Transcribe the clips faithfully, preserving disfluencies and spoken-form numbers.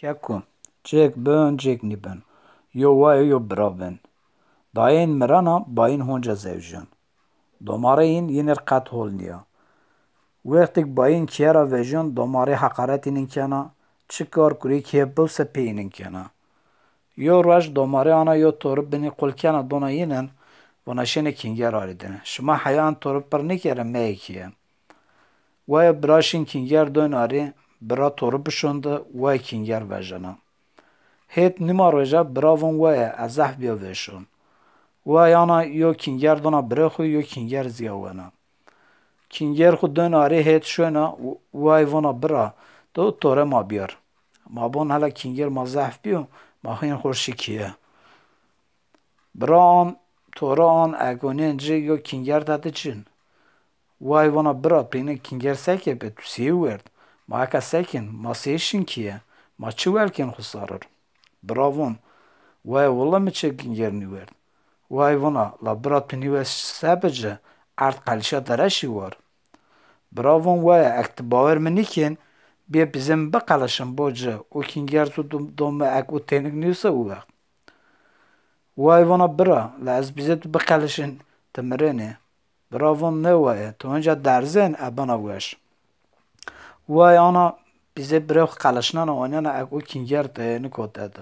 Keko, cêk bin, cêk nîbin. Yo wayo yo bira bin. Dayê yin mirena, bayîn honca zewjîyon. Domarê yin yinir qet hol nîya. Wextêk bayîn kîye ra vejîyon, domarê heqaret yin kena, çi kar kurê kîye biwse pê yin kena. Yo roj domarê ana yo tori binî qul kena dona yinin, vona şênê kînger arî dine. Şima heya en tori pir nêkerê, meyê kîye. Waye bira şin kînger doyn arî, bira tori bişon di, waye kînger vejena. Hêt nîma roja bira von waye ez zehf bîya veşon. Waye ana yo kînger dona birê xwu, yo kînger zî ya wena. Kînger xwu doyn arî hêt şona, waye vona bira, to tore ma bîyar. Ma bon hela kînger ma zehf bîyo, ma hîn xwu şi kîye. Bira an, tore an, egonên ci yo kînger tedi çin. Way vona bira, pêne kînger seke be, tu sêyî werd? Ma eka sekin, ma sêyî şin kîye? Ma çi welkên xwu sarir? Bira von, waye willa mi çi kînger nîwerd. Way vona, la bira tu nîwes se bici, erd qelişa dereşî war. Bira von, waye, ek ti bawer mi nîkên, bîye bizê mi biqelişin bo ci, o kînger tu dom, dom mi ek o tênik nîwse o wext. Way vona bira, la ez bizê tu biqelişin, ti mirenê. Bira von ne waye, ti onca derzên, e bena weş. Way ana bizê birê xwu qelişnena, onena ek o kînger teyênik o tedi.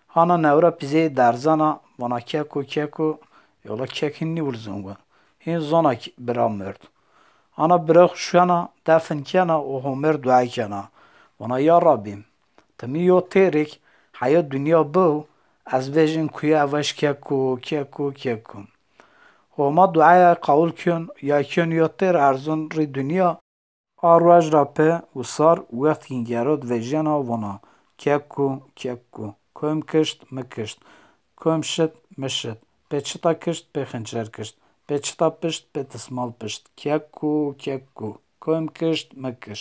Hana newra bizê derzena, vona keko, keko, yola kek hîn nîwurzon we. Hîn zona ki bira merd. Ana birê xwu şuena, defin kena û Homer dua kena. Vona ya Rabbî, ti mi yo têrik, heya dinya biw, ez vejin kuye evaj keko, keko, keko. Homa duaya qawul kên, ya kên yo têr erzon rî dinya. A roj ra pê wisar wext kîngerod vejena vona, keko, keko, kom kişt, mi kişt, kom şit, mi şit, pê çita kişt, pê xinçer kişt, pê çita pişt, pê tismal pişt, keko, keko, kom kişt, mi kişt.